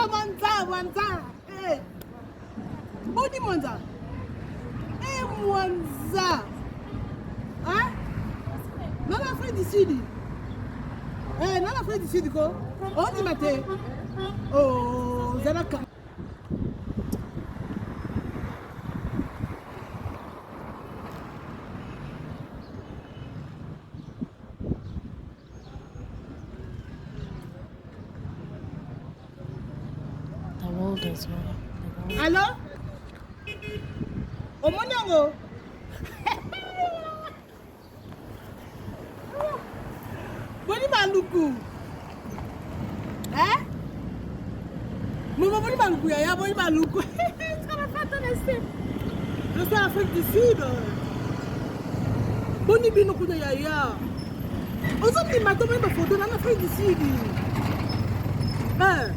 Mwanza, mwanza, mwanza. Eh. Boni mwanza. Eh, mwanza. Hein? Nana Afrique du Sud. Eh, nana Afrique du Sud ko. Ondima te. Oh, zalaka. The world as well. The world. Allo? Omoni yango? Boni maluku. Eh? Mama boni maluku yaya, boni maluku. Je suis en Afrique du Sud. Boni bino kuna yaya. Ozondima to boni bafoto na Afrique du Sud. Eh.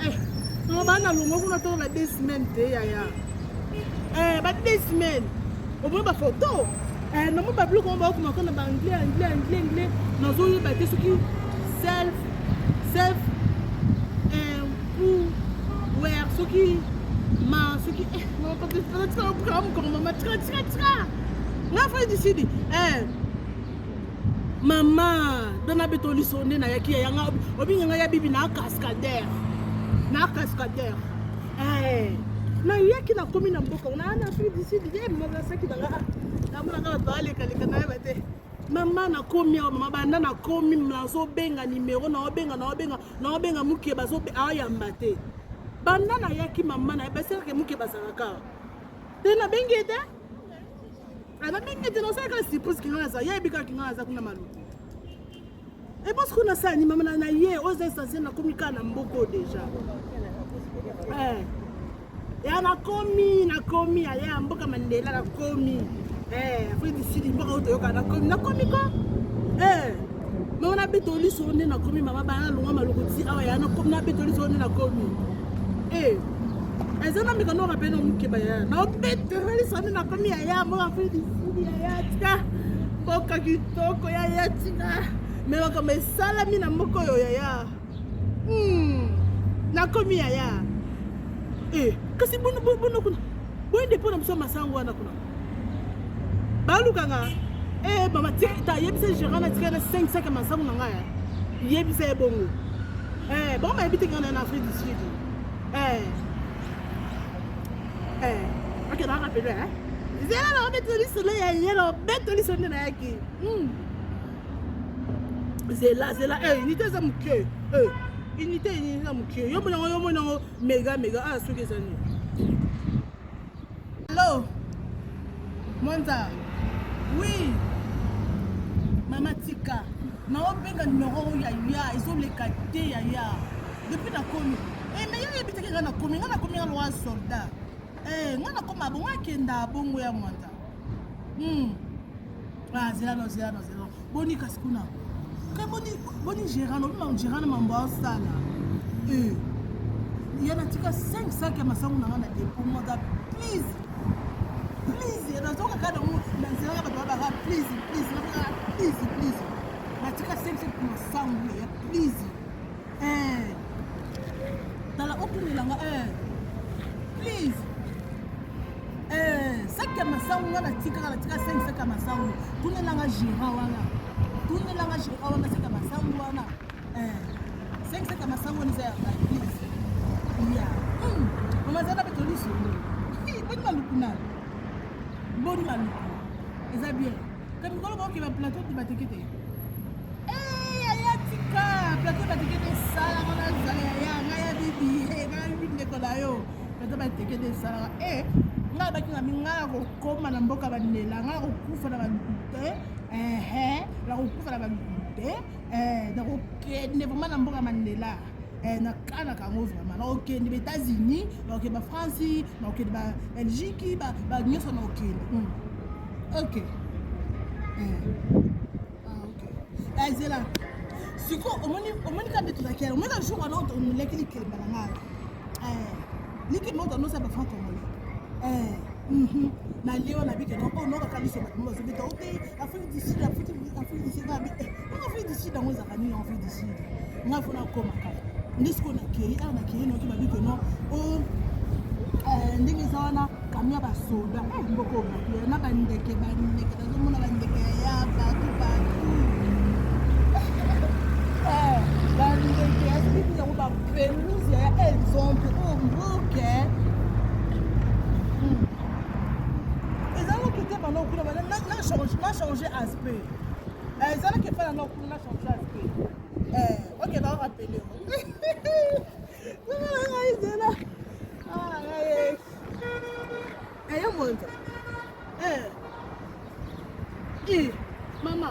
Eh, mama bana longo kuna to ba 2 semaines te yaya. Eh, ba 2 semaines. Omoni bafoto. Eh, namoni babiloko ngo bakoma kona ba anglais, anglais, anglais, anglais. Nazoyeba te soki self self pour soki ma soki mama tika tika tika nga Afrique du Sud eh mama dona beto liso nde nayaki ya yanga obinga ngai ya bibi na cascadeur na cascadeur eh nayaki nakomi na mboka na na Afrique du Sud ye nasaki nanga namonanga bato balekaleka nayeba te mama nakomi awa mama banda nakomi nazobenga nimero naobenga naobenga naobenga moke ayamba te banda nayaki mama na baselake moke bazalaka te nabengi ye te nabengi ye te naosalaka surprise kinga naza ye yebi kaka kinga naza kuna maluku ebos kuna sala ni mama na ye oyo eza essentiel nakomi kaka na mboka oyo déjà ya nakomi nakomi aya mboka mandela nakomi Afrique du Sud mboka oyo toyoka nakomi nakomi ko mama nabeta liso nde nakomi mama bana longwa maloko ti awa ya nakomi nabeta liso nde nakomi eza na meka noka mpe na mokeba ya naobetela liso nde nakomi yaya mboka Afrique du Sud yaya tika mboka kitoko yaya tika me makambo esalami na mboka oyo yaya nakomi yaya kasi bono kuna boyende mpo na biso masango wana kuna balukanga mama tika yebisa gérant natika na 5 sac ya masango na ngai yebisa ye bongo bango bayebi te ngai na Afrique du Sud. Ok, na rappele zela na obetela lisolo ya ye na obetela lisolo nde nayaki zela zela unité eza moke unité eza moke yo monango yo monango mega mega ah soki eza nini. Allo Mwanza, oui mama tika naobenga numero oyo yaya ezoleka te yaya depuis nakomi. Mais yo yebi teke ngai nakomi ngai nakomi nga loa soldat ngai nakoma bongo akenda bongo ya Mwanza. Ah, zela no zela no zela boni kasi kuna ke boni boni gérant obima gérant na mambo asala ya natika 5 sac ya masango na nga na dépôt. Mwanza, please please, nazoka kaka nango na nzela ya bato babaka please please please please natika 5 sac masango ya please tala otunelanga please sac ya masango nga natikaka natika 5 sac ya masango tunelanga gérant wana tunelanga gérant wana sac ya masango wana 5 sac ya masango wana eza ya ngai please ya mama zana mpe tolisolo boni maluku na boni maluku eza bien ka mikolo baokeba plateau te bateke te yaya tika plateau bateke te esalaka nazala yaya ngai ya bibi ngai bibi ndeko na yo plateau bateke te esalaka e ngai bakinga mi ngai nakokóma na mboka bandela ngai nakokufa na baluku te nakokufa na baluku te nakokende vraiment na mboka mandela nakanaka yango vraiment nakokende ba États-Unis nakokende ba France nakokende ba Belgique nyonso nakokende ok. Ezela sikoyo omoni kaka nde tozalaki omoni ka jour wana omolaki likelemba na ngai likemba oyo tanosa ba franc congolais nalie wana bike oyo nokaka liso bato mo bazobeta o te Afrique du Sud, Afrique du Sud, Afrique du Sud. Afrique du Sud yango ezalaka nini? Afrique du Sud nga fo nakoma kaka. Nde sikoyo nakei awa, nakei noki babi ke non o oh, eh, ndenge eza wana kami ya basoda eh, mboka oyo bato na bandeke bandeke nazomona bandeke ya bato bato eh, bandeke ya soki yango bapelouse ya exemple oyo mboke hmm. ezalaki te banda okuna banda na change aspect ezalaki epai na okuna na change aspect ok na rappele zela eyo mwanza mama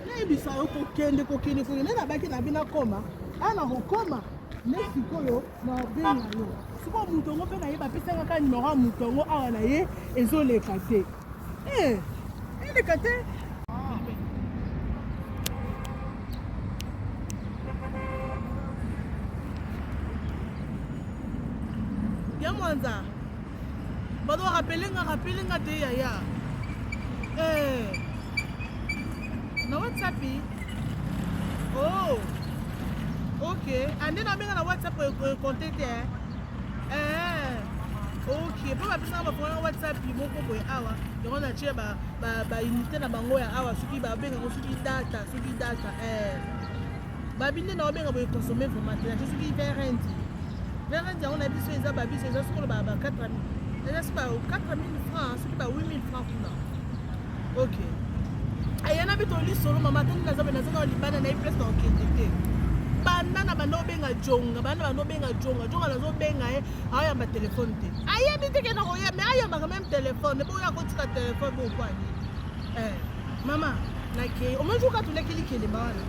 nayebisa yo kokende kokende kokende nabaki na bino akoma ana kokoma nde sikoyo nabenga yo sikoyo moto yango mpe naye bapesaka kaka nimero ya moto yango awa na ye ezoleka te eh, eleka te. Ya mwanza bato rapele nga rapele nga te yaya eh. Na whatsapp oh ok ande nabenga na whatsapp ekonte te eh ok mpo bapesaka bafonga whatsapp moko boye awa yango natie baunité na bango ya awa soki babengango soki data soki data eh. Babi nde naobenga boye consomme vraiment te natie soki verendi verendi yango na biso eza babiso eza sikoyo ba 4 eza soki ba 4000 francs soki ba 8000 francs kuna ok aya na bito lisolo mama tani naza naza na libanda na ye place na okende te banda na banda obenga jonga banda banda obenga jonga jonga nazobenga ye ayamba telefone te ayebi te ke nakoya me ayambaka meme telefone boya kotika telefone bokwani eh, mama nakei omoni soki atulaki likelemba wana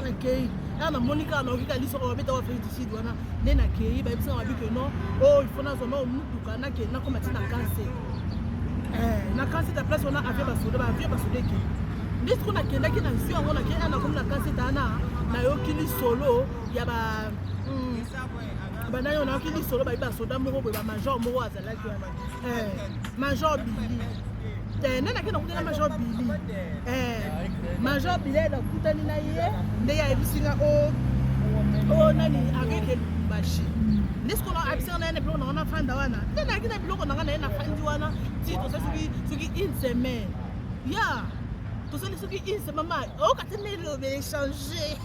nakei awa namoni kaka naoki kaka liso babeta wa Afrique du Sud wana nde nakei bayebisaka babi ke non o oh, il faut nazwa nao motuka nakei nakoma ti na kanse eh, na kanse ta place wana avie basoda baavie basoda ekei nde sikoyo nakendaki na zwi yango nakei awa nakomi na kanse ta wana nayoki lisolo ya ba hmm, banani oyo nayoki lisolo bayi basoda moko boye bamajor moko azalaki wana eh, major bili eh, nde nake nakutani na major bili eh, major bili nakutani na ye nde ye ayebisi nga o oh, o oh, nani akeke lubumbashi nde sikoyo ayebisi nga na ye na biloko na nga nafanda wana nde nayaki na biloko na nga na ye nafandi wana ti tosali soki soki une semaine ya tosali soki une semaine mama oyoka te nde elobela echange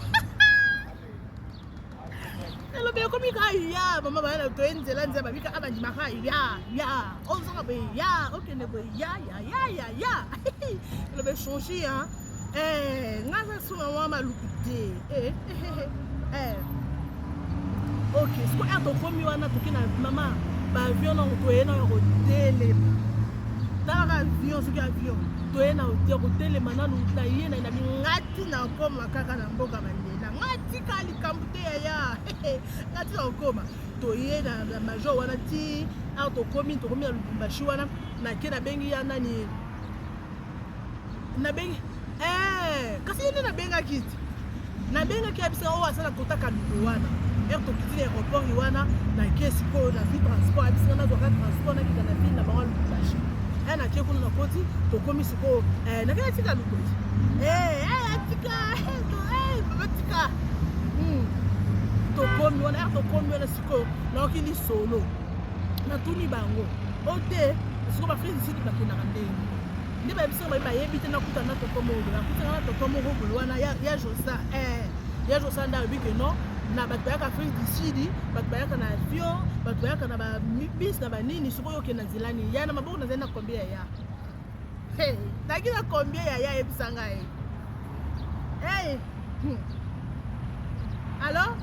elobi ekomi kaka ya mama baya toye nzela nzela babika abandimaka ya ya ozonga boye ya okende boye ya ya ya ya ya elobi echange ya eh, nga aza sunga mwa maluku te eh, eh, ok siko ere tokomi wana toke na mama baavion nango toye na kotelema talaka avion soki avion toye na ya kotelema nanu na ye na ngati nakoma kaka na mboka mandela nga tika likambo te yaya nga tika kokoma toye na major wana ti awa tokomi tokomi na lubumbashi wana nake nabengi ya nani nabengi eh, kasi ye nde nabengaki ti nabengaki yebisa oyo asala kota kaluku wana ere tokiti na aéroport wana nake sikoyo nazwi transport yebisanga nazwaka transport nakita na ville na bango ya lubumbashi e nake kuna nakoti tokomi sikoyo eh, nake natika lukweti eh, atika tika hmm. Tokomi wana ere tokomi wana sikoyo nayoki lisolo natuni bango o te sikoyo bafrise sidi bakendaka ndenge nde bayebisaka baye bayebi te nakuta na toto moko boye nakutaka na toto moko boye wana ya josa eh, ya josa nde alobi ke non na bato bayaka Afrique du Sud bato bayaka na avion bato bayaka na babis na banini sikoyo okenda nzela nini ya na maboko nazali na combien ya ya hey, naki na combien ya ya ayebisa ngai hey. Hmm. Alors?